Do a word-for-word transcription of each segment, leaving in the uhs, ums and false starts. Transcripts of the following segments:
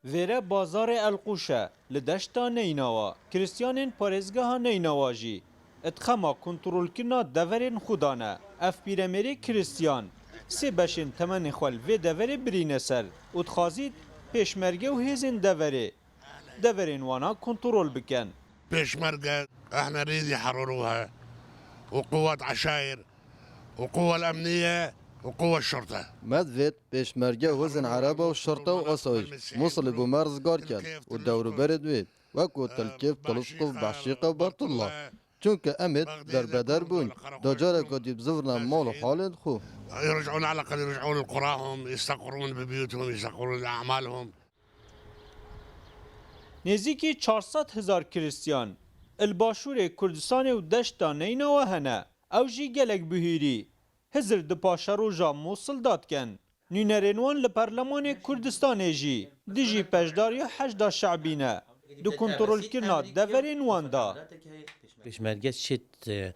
Vêre bazarê Elqûş e, li deşta Neynawa. Krîstiyanên parêzgeha Neynawa jî di xema kontrolkirina deverên xwe de ne. Ev pîremêrê Krîstiyan sê beşên temenê xwe li vê deverê birîne ser û dixwazît pêşmerge û hêzên deverê deverên wana kontrol bikin. Pêşmerge, ehna rêzî herûrû he û quwwet eşayir û quwwel emniye û quwwet şurte. Me divêt pêşmerge, hêzên ereba û şurte û asayîş Mûsilê bo me rizgar ken û dewrûberê divêt wek ku Tilkêf, Telskov, Behşîqe û Bertullah. Çunke em ê derbeder bûn. Da careka dî bizivîne mal û halên xwe. يرجعون على الأقل يرجعون لقراهم، يستقرون ببيوتهم، يستقرون لأعمالهم. Nêzîkî çar sed hezar Krîstiyan li başûrê Kurdistanê û deşta Neynawa hene. Ew jî gelek bihîrî hizir di paşeroja Mûsil de dikin. Nûnerên wan li Perlemanê Kurdistanê jî dijî beşdariya Heşda Şebî ne di kontrolkirina deverên wan de. Pêşmerge çêt, e,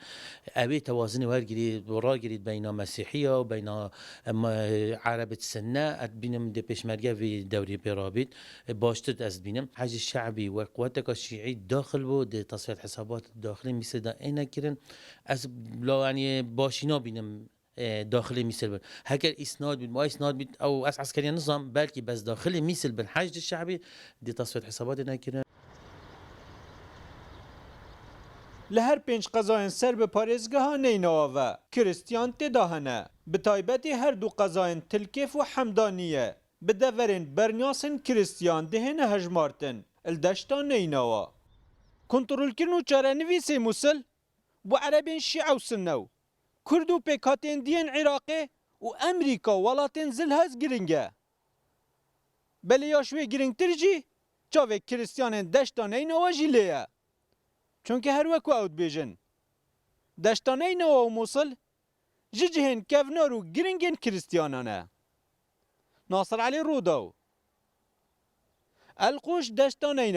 ew ê tewazinê wergirît, ragirît beyna Mesîhiya û beyna, e, me-, Erebit Sinne. Ez dibînim dê pêşmerge vî dewrî pê rabît, e, baştir ez dibînim. Heşdî Şe'bî wek quweteka şîî daxil bû, di tesfiyet hesabat daxilê Mîsir de ê nekirin. Ez la, yanî, başî nabînim, e, daxilê Mîsir bin. Heger îsnad bît, ma îsnad bît, ew ez eskeriya nizam, belkî bes daxilê Mîsir bin, Heşdî Şe'bî, dê tesfiyet hesabatê nekirin. Li her pênc qezayên ser bi parêzgeha Neynawa ve Krîstiyan tê de hene. Bi taybetî her du qezayên Tilkêf û Hemdaniye bi deverên bernyasên Krîstiyan dihêne hejmartin li deşta Neynawa. Kontrolkirin û çarenivîsê Mûsil bo Erebên Şîe û Sinne û Kurd û pêkhateyên diyên Iraqê û Emerîka, welatên zilhaz, giring e. Belê ya ji wê giringtir jî çavê Krîstiyanên deşta Neynawa jî lê ye. Çunke her wek ku ew dibêjin, deşta Neynawa û Mûsil ji cihên kevnar û giringên Krîstiyanan e. Nasir Elî Rûdaw, Elqûş, deşta Neynawa.